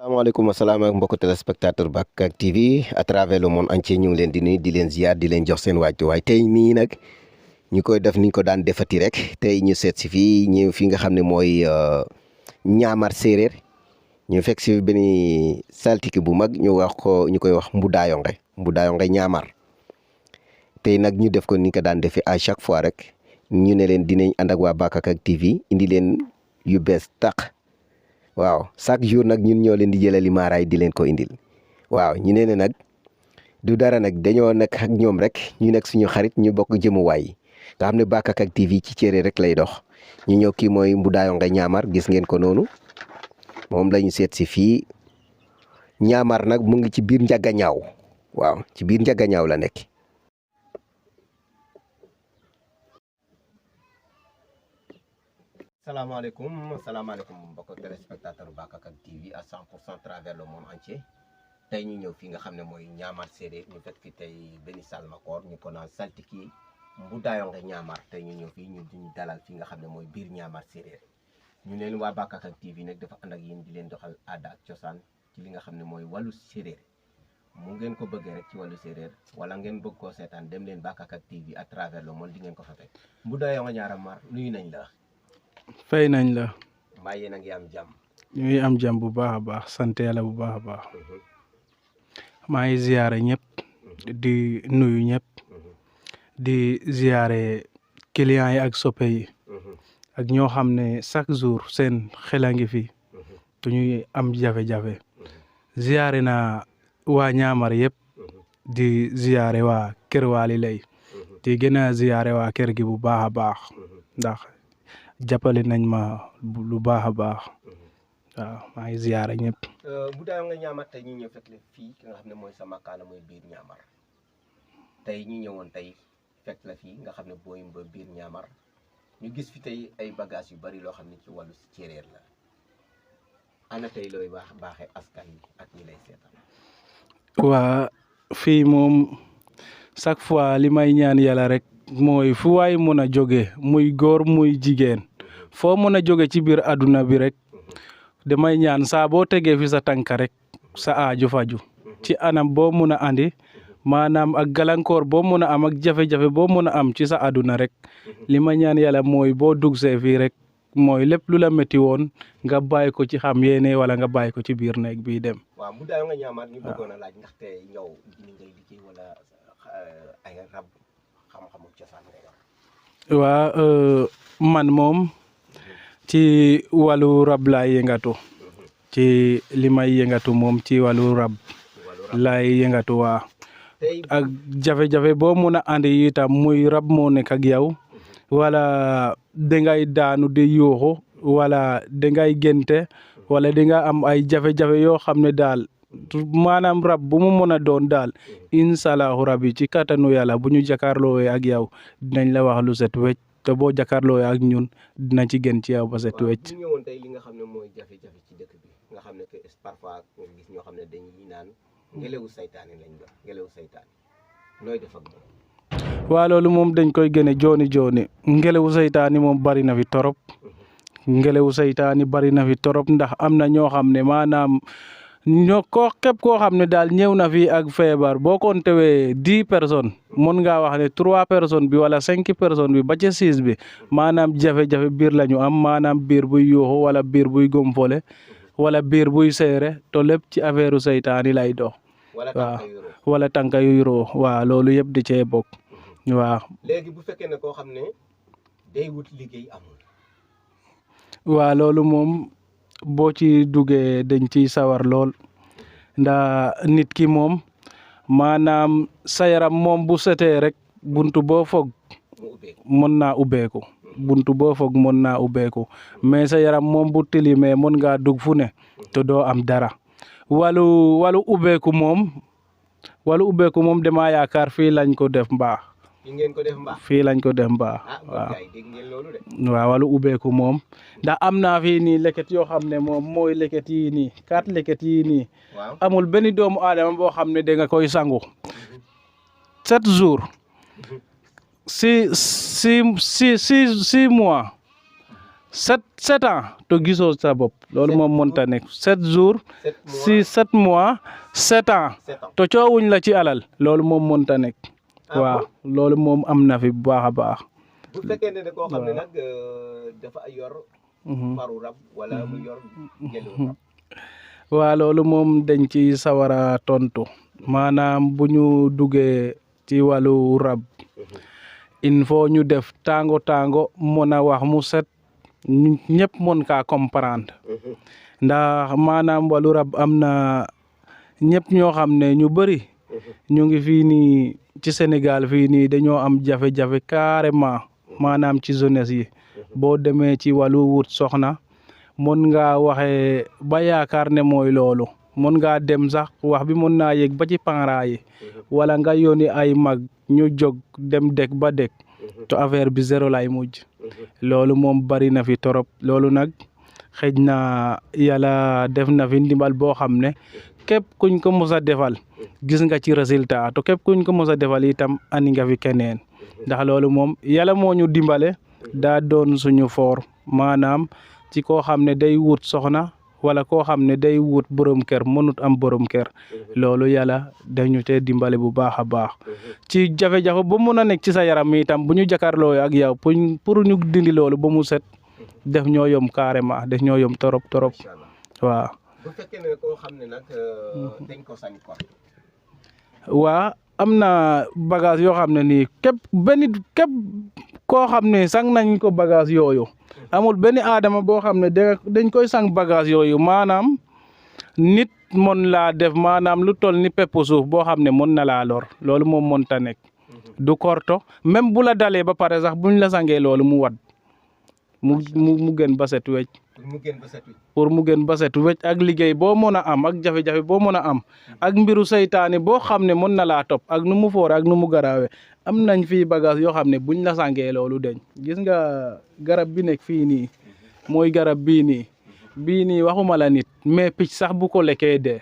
salaamaaleykum asalaamaaleykum mbokki téléspectateur Bakak TV à travers le monde entier ñu ngi leen di nuyu di leen ziar di leen jox seen wàccuwaay tey mii nag ñu koy def ni ñu ko daan defati rek tey ñu seet si fii ñëw fi nga xam ne mooy Ñaamar séeréer ñu fekk si benn saltiki bu mag ñu wax ko ñu koy wax Mboudaayonge Ñaamar tey nag ñu def ko ni ñu ko daan defee à chaque fois rek ñu ne leen dinañ ànd ak waa Bakak TV indi leen yu bees tàq. waaw chaque jour nag ñun ñoo leen di jëlali maaraay di leen ko indil waaw ñu ne nag du dara nag dañoo nekk ak ñoom rek ñu nekk suñu xarit ñu bokk jëmuwaay yi nga xam ne Bakak TV ci cere rek lay dox ñu ñëw kii mooy Mboudaayonge Ñaamar gis ngeen ko noonu moom la ñu seet si fii Ñaamar nag mu ngi ci biir Njagañaaw waaw ci biir Njagañaaw la nekk. salaamaaleykum mbokk téléspectateur Bakak TV à 100% travers le monde entier tey ñu ñëw fi nga xam ne mooy Ñaamar séeréer ñu fekk fi tey benn salmakoor ñu ko naan saltiki Mboudaayonge Ñaamar tey ñu ñëw fii ñu dalal fi nga xam ne mooy biir Ñaamar séeréer ñu leen waa Bakak TV nag dafa ànd ak yéen di leen doxal aada ak cosaan ci li nga xam ne mooy wàllu séeréer mu ngeen ko bëggee rek ci wàllu séeréer wala ngeen bëgg koo seetaan dem leen Bakak TV à travers le monde di ngeen ko fa fekk Mboudaayonge Ñaamar nuyu nañ la. fay nañ la. mbaa yéen a ngi am jàmm. ñu ngi am jàmm bu baax a baax sant yàlla bu baax a baax. maa ngi ziare ñëpp. di nuyu ñëpp. di ziare clients yi ak soppe yi. ak ñoo xam ne chaque jour seen xel a ngi fi. te ñuy am jafe-jafe. ziare na waa Ñaamar yëpp. di ziare waa Kër Waly Lay. di gën a ziare waa kër gi bu baax a baax. ndax jàppale nañ ma lu baax a baax waaw maa ngi ziyaara ñëpp. Mboudaayonge Ñaamar tey ñu ñëw fekk la fii ki nga xam ne mooy sa makkaana mooy biir Ñaamar tey ñu ñëwoon tey fekk la fii nga xam ne booy ba biir Ñaamar ñu gis fi tey ay bagages yu bari loo xam ne ci wàllu séeréer la ana tey looy baaxee askan wi ak ñi lay seetaan. waa fii moom chaque fois li may ñaan yàlla rek mooy fu waay mun a jóge muy góor muy jigéen foo mun a jóge ci biir àdduna bi rek damay ñaan saa boo tegee fi sa tànka rek sa aajo faju ci anam boo mun a andi maanaam ak gàllankoor boo mun a am ak jafe-jafe boo mun a am ci sa àdduna rek li ma ñaan yàlla mooy boo dugg see fii rek mooy lépp lu la métti woon nga bàyyi ko ci xam yéene wala nga bàyyi ko ci biir néeg bii dem. waaw Mboudaayonge Ñaamar ñu bëggoon a laaj ndaxte yow ni ngay liggéey wala ay rab xam-xamu cosaan ngay wax. waa man moom ci wàllu rab laay yëngatu ci li may yëngatu moom ci wàllu rab laay yëngatu waa ak jafe-jafe boo mun a andi itam muy rab moo nekk ak yow wala dangay daanu di yuuxu wala dangay génte wala dinga am ay jafe-jafe yoo xam ne daal maanaam rab bu mu mën a doon daal insalaahu rabbi ci kattanu yàlla bu ñu jàkkaarloo ak yow dinañ la wax lu set wecc te boo jàkkaarloo ak ñun dina ci gën ci yow ba set wecc. ñu ñëwoon tey li nga xam ne mooy jafe-jafe ci dëkk bi nga xam ne que parfois nga gis ñoo xam ne dañuy naan ngelawu saytaane lañ doon ngelawu saytaane nooy def ak moom. waa loolu moom dañ koy gën a jooni ngelawu saytaane moom bari na fi torop ngelawu saytaane bari na fi torop ndax am na ñoo xam ne maanaam. képp koo xam ne daal ñëw na fi ak feebar boo ko tewee 10 personnes mën ngaa wax ne 3 personnes bi wala 5 personnes bi ba ca 6 bi maanaam jafe-jafe biir la ñu am maanaam biir buy yuuxu wala biir buy gomfole wala biir buy seere to lépp ci affaire saytaani lay dox. waaw wala tànka yuy roo waaw loolu yëpp di cee bokk waaw. léegi bu fekkee ne koo xam ne day wut liggéey amul. waaw loolu moom. boo ci duggee dañ ciy sawar lool ndax nit ki moom maanaam sa yaram moom bu setee rek buntu boo foog mën naa ubbeeku buntu boo foog mën naa ubbeeku mais sa yaram moom bu tilimee mën ngaa dugg fu ne te doo am dara wàllu ubbeeku moom damaa yaakaar fii lañ ko def mbaax. fii lañ ko def mbaax waaw wàllu ubbeeku moom ndax am naa fii nii leket yoo xam ne moom mooy leket yii nii 4 leket yii nii amul benn doomu aadama boo xam ne da nga koy sangu 7 jours 6 mois sept ans to gisoo sa bopp loolu moom mënta nekk 7 jours 7 mois 7 ans to coowuñ la ci alal loolu moom mënta nekk waaw loolu moom am na fi bu baax a baax. bu fekkee ne koo xam ne nag dafa yor faru rab wala mu yor gelu rab. waaw loolu moom dañ ci sawara tontu maanaam bu ñu duggee ci wàllu rab il faut ñu def tango mën a wax mu set ñëpp mën kaa comprendre ndax maanaam wàllu rab am na ñëpp ñoo xam ne ñu bëri ñu ngi fii nii ci Sénégal fii nii dañoo am jafe-jafe carrément maanaam ci jeunesse yi boo demee ci wàllu wut soxna mën ngaa waxee ba yaakaar ne mooy loolu mën ngaa dem sax wax bi mën naa yëg ba ci parents yi wala nga yónni ay mag ñu jóg dem dëkk ba dëkk to affaire bi zéro lay mujj loolu moom bari na fi torop loolu nag xëj na yàlla def na fi ndimbal boo xam ne képp kuñ ko mos a defal gis nga ci résultat to képp kuñ ko mos a defal itam andi nga fi keneen ndax loolu moom yàlla moo ñu dimbale daa doon suñu foor maanaam ci koo xam ne day wut soxna wala koo xam ne day wut borom kër mënut am borom kër loolu yàlla dañu te dimbale bu baax a baax ci jafe-jafe ba mun a nekk ci sa yaram mi itam bu ñu jàkkaarloo ak yow pour ñu dindi loolu ba mu set def ñoo yom carrément def ñoo yom torop waaw. bu fekkee ne koo xam ne nag dañ ko sañ ko. waa am na bagage yoo xam ne nii képp koo xam ne sang nañ ko bagage yooyu amul benn aadama boo xam ne dañ koy sang bagage yooyu maanaam nit mën laa def maanaam lu toll ni pepp suuf boo xam ne mën na laa lor loolu moom mënta nekk du korto même bu la dalee ba pare sax buñ la sangee loolu mu wad mu gën ba set wecc pour mu gën ba set wecc ak liggéey boo mën a am ak jafe-jafe boo mën a am ak mbiru seytaane boo xam ne mën na laa topp ak nu mu foore ak nu mu garaawe am nañ fii bagage yoo xam ne buñ la sangee loolu deñ gis nga garab bi nekk fii nii mooy garab bii nii waxuma la nit mais picc sax bu ko lekkee dee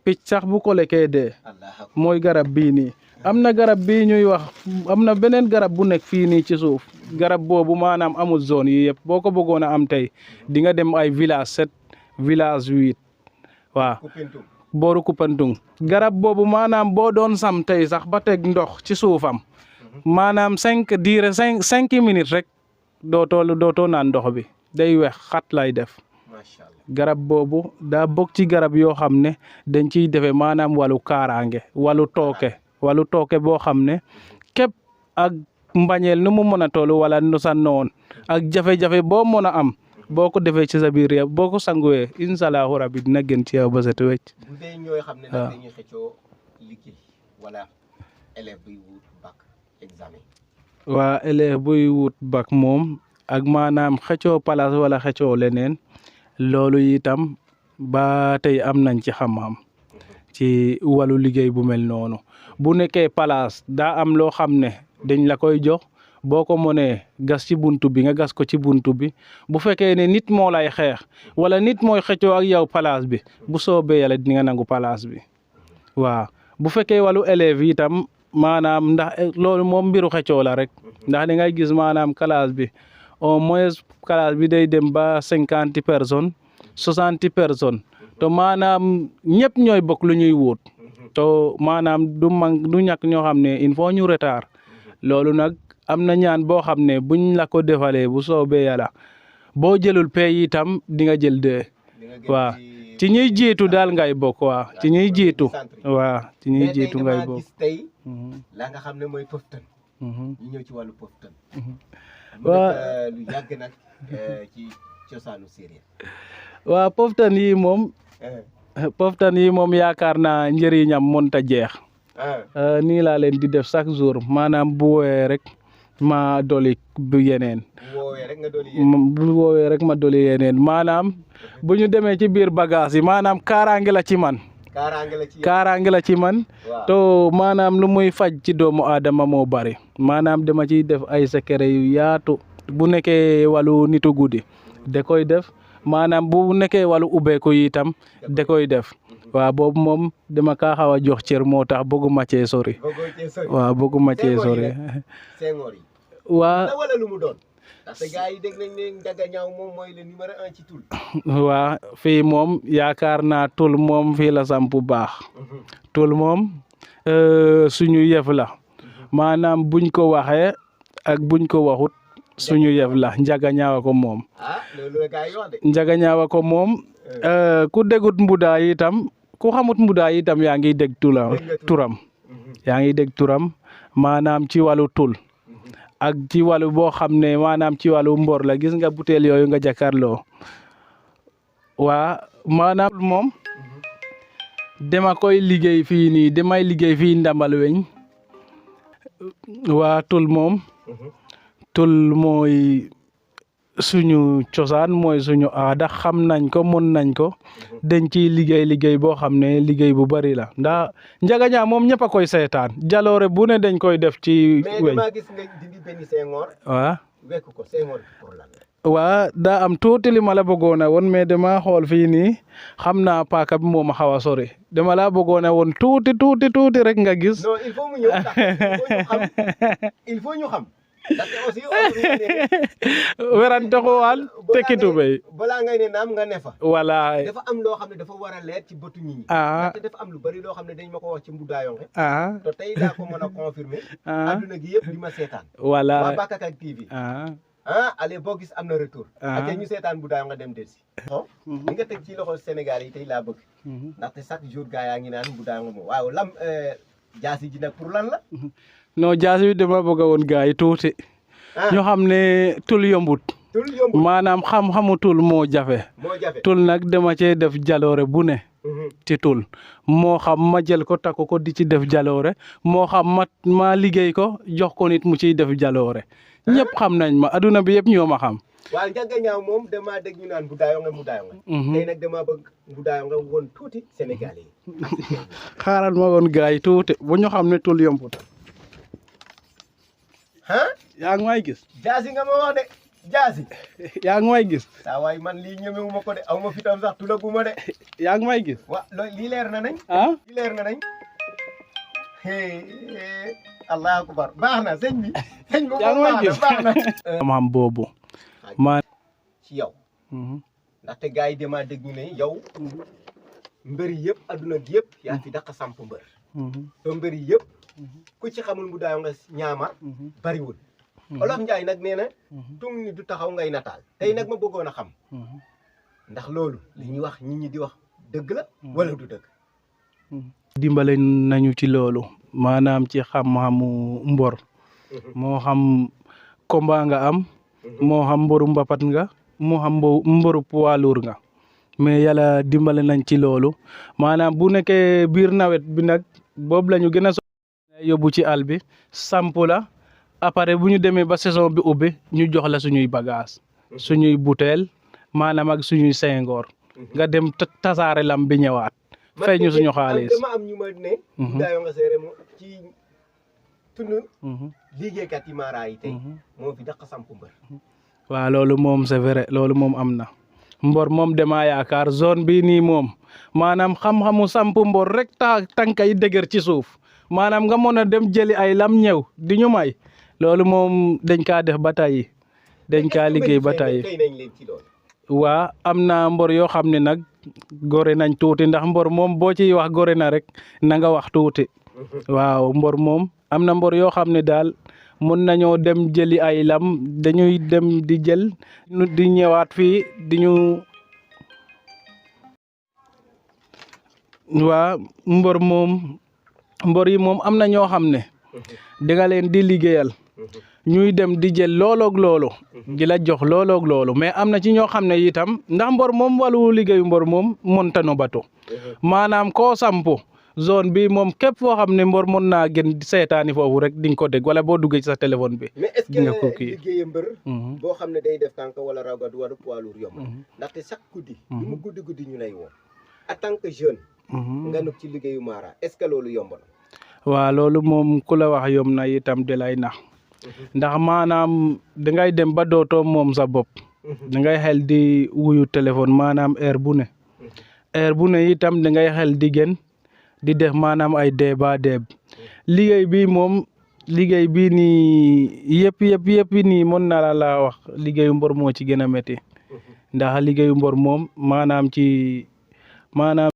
picc sax bu ko lekkee dee mooy garab bii nii am na garab bii ñuy wax am na beneen garab bu nekk fii nii ci suuf garab boobu maanaam amul zone yi yëpp boo ko bëggoon a am tey di nga dem ay village 7 village 8 waaw booru Koupentoum garab boobu maanaam boo doon sam tey sax ba teg ndox ci suufam maanaam 5 minutes rek dootoo naan ndox bi day wex xat lay def garab boobu daa bokk ci garab yoo xam ne dañ ciy defee maanaam wàllu kaaraange wàllu tooke boo xam ne képp ak mbañeel nu mu mën a toll wala nu sa noon ak jafe-jafe boo mën a am boo ko defee ci sa biir yow boo ko sanguwee incha allahu rabi dina gën ci yow ba set wecc. bu dee ñooy xam ne nag dañuy xëccoo liggéey wala élève buy wut bac examen. waa élève buy wut bac moom ak maanaam xëccoo place wala xëccoo leneen loolu itam ba tey am nañ ci xam-xam ci wàllu liggéey bu mel noonu bu nekkee place daa am loo xam ne dañ la koy jox boo ko mënee gas ci buntu bi nga gas ko ci buntu bi bu fekkee ne nit moo lay xeex wala nit mooy xëccoo ak yow place bi bu soobee yàlla di nga nangu place bi waaw bu fekkee wàllu élève yi itam maanaam ndax loolu moom mbiru xëccoo la rek ndax da ngay gis maanaam classe bi au moins classe bi day dem ba 50 personnes 60 personnes to maanaam ñëpp ñooy bokk lu ñuy wut to maanaam du ñàkk ñoo xam ne il faut ñu retard loolu nag am na ñaan boo xam ne buñ la ko defalee bu soobee yàlla boo jëlul pay itam di nga jël dee waaw ci ñuy jiitu daal ngay bokk waaw ci ñuy jiitu waaw ci ñuy jiitu ngay bokk. tey la nga xam ne mooy poftan ñu ñëw ci wàllu poftan waaw lu yàgg nag ci cosaanu séeréer. waaw poftan yi moom yaakaar naa njëriñam mënta jeex nii laa leen di def chaque jour maanaam bu woowee rek ma doli bu yeneen bu woowee rek ma doli yeneen maanaam bu ñu demee ci biir bagage yi maanaam kaaraange la ci man kaaraange la ci man to maanaam lu muy faj ci doomu aadama moo bari maanaam dama ciy def ay secret yu yaatu bu nekkee wàllu nitu guddi da koy def maanaam bu nekkee wàllu ubbeeku yi itam da koy def waaw boobu moom dama kaa xaw a jox cër moo tax bëgguma cee sori waaw bëgguma cee sori waa ndaxte gars yi dégg nañ ne Ndiaga Niaw moom mooy le numéro 1 ci Tul. waa fii moom yaakaar naa Tul moom fii la samp bu baax Tul moom suñu yëf la maanaam buñ ko waxee ak buñ ko waxut suñu yëf la Ndiaga Niaw ko moom. loolu la gars yi wax de. Ndiaga Niaw ko moom ku déggut mbudaay itam ku xamut mbudaay itam yaa ngi dégg turam yaa ngi dégg turam maanaam ci wàllu Tul ak ci wàllu boo xam ne maanaam ci wàllu mbor la gis nga butéel yooyu nga jàkkaarloo waa maanaam moom dama koy liggéey fii nii damay liggéey fii Ndambal Weñ waa Tul moom Tul mooy suñu cosaan mooy suñu aada xam nañ ko mën nañ ko dañ ciy liggéey boo xam ne liggéey bu bari la ndax Ndiaga Niaw moom ñëpp a koy seetaan jaloore bu ne dañ koy def ci weñ. mais dama gis nga dindi benn Senghor. waaw wekk ko Senghor pour lan. waa daa am tuuti li ma la bëggoon a woon mais dama xool fii nii xam naa paaka bi moom a xaw a sori dama la bëggoon a woon tuuti rek nga gis. non il faut mu ñëw il faut ñu xam. ndaxte aussi werante ko waal tekkitu bay balaa ngay ne naam nga ne fa. voilà dafa am loo xam ne dafa war a leer ci bëtu nit ñi. ndaxte dafa am lu bari loo xam ne dañ ma ko wax ci Mboudaayonge. te tey daa ko mën a confirmer. adduna gi yëpp di ma seetaan. voilà waa Bakakak TV. allez boo gis am na retour. ak ñu seetaan Mboudaayonge dem delsi. li nga teg ci loxo Sénégal yi tey laa bëgg. ndaxte chaque jour gaa yaa ngi naan Mboudaayonge moom waaw lam jaasi ji nag pour lan la. non jaasi bi dama bëgg a woon gars yi tuuti ñu xam ne Tul yombut maanaam xam-xamu Tul moo jafe Tul nag dama cee def jaloore bu ne ci Tul moo xam ma jël ko takku ko di ci def jaloore moo xam ma liggéey ko jox ko nit mu ciy def jaloore ñëpp xam nañ ma adduna bi yëpp ñoo ma xam. waaw Ndiaga Niaw moom damaa dégg ñu naan Mboudaayonge tey nag damaa bëgg Mboudaayonge woon tuuti Sénégal yi. xaaral ma woon gars yi tuuti bu ñu xam ne Tul yombut. yaa ngi may gis. jaasi nga ma wax de jaasi. yaa ngi may gis. saa waay man lii ñemewu ma ko de aw ma fi tam sax tulaguma de. yaa ngi may gis. lii leer na nañ. lii leer na nañ. allahu akbar baax na sëñ bi. sëñ bi baax na. xam boobu. maa ci yow. ndaxte gars yi damaa dégg ñu ne yow. mbër yëpp adduna gi yëpp. yaa fi daq samp mbër. te mbër yëpp. ku ci xamul Mboudaayonge ñaamar bariwul. Olof Njaay nag nee na tung ni du taxaw ngay nataal tey nag ma bëggoon a xam ndax loolu li ñuy wax nit ñi di wax dëgg la wala du dëgg. dimbale nañu ci loolu maanaam ci xam-xamu mbor moo xam combat nga am moo xam mboru mbapat nga moo xam mboru poids lourd nga mais yàlla dimbale nañ ci loolu maanaam bu nekkee biir nawet bi nag boobu la ñu gën a yóbbu ci àll bi samp la après bu ñu demee ba saison bi ubbi ñu jox la suñuy bagage suñuy butéel maanaam ak suñuy sengoor nga dem tasaare lam bi ñëwaat fay ñu suñu xaalis. dama am ñu ma ne Mboudaayonge seere mo ci tund liggéeykat yi maara yi tey moo fi daq samp mbër. waaw loolu moom c'est vrai loolu moom am na mbor moom dama yaakaar zone bi nii moom maanaam xam-xamu samp mbor rek tànka yi dëgër ci suuf maanaam nga mën a dem jëli ay lam ñëw di ñu may loolu moom dañ kaa def ba tey dañ kaa liggéey ba tey waa am na mbor yoo xam ne nag gore nañ tuuti ndax mbor moom boo ciy wax gore na rek na nga wax tuuti waaw mbor moom am na mbor yoo xam ne daal mën nañoo dem jëli ay lam dañuy dem di jël di ñëwaat fii di ñu waa mbor yi moom am na ñoo xam ne dinga leen di liggéeyal ñuy dem di jël looloog loolu di la jox looloog loolu mais am na ci ñoo xam ne itam ndax mbor moom wàllu liggéeyu mbor moom mënta no bato maanaam koo sampo zone bi moom képp foo xam ne mbor mën naa gën seetaani foofu rek di nga ko dégg wala boo duggee ci sa téléphone bi. mais est-ce que liggéeyu mbër boo xam ne day def tànk wala rawgadu wala poids lourd yomb ndaxte chaque guddi lu mu guddi ñu lay woo en tant que jeune nga nekk ci liggéeyu maara est-ce que loolu yomb na. waaw loolu moom ku la wax yomb na itam de lay nax ndax maanaam dangay dem ba dootoo moom sa bopp dangay xel di wuyu téléphone maanaam heure bu ne itam dangay xel di gën di def maanaam ay déeb liggéey bi moom liggéey bii nii yëpp nii mën naa la wax liggéeyu mbor moo ci gën a métti ndax liggéeyu mbor moom maanaam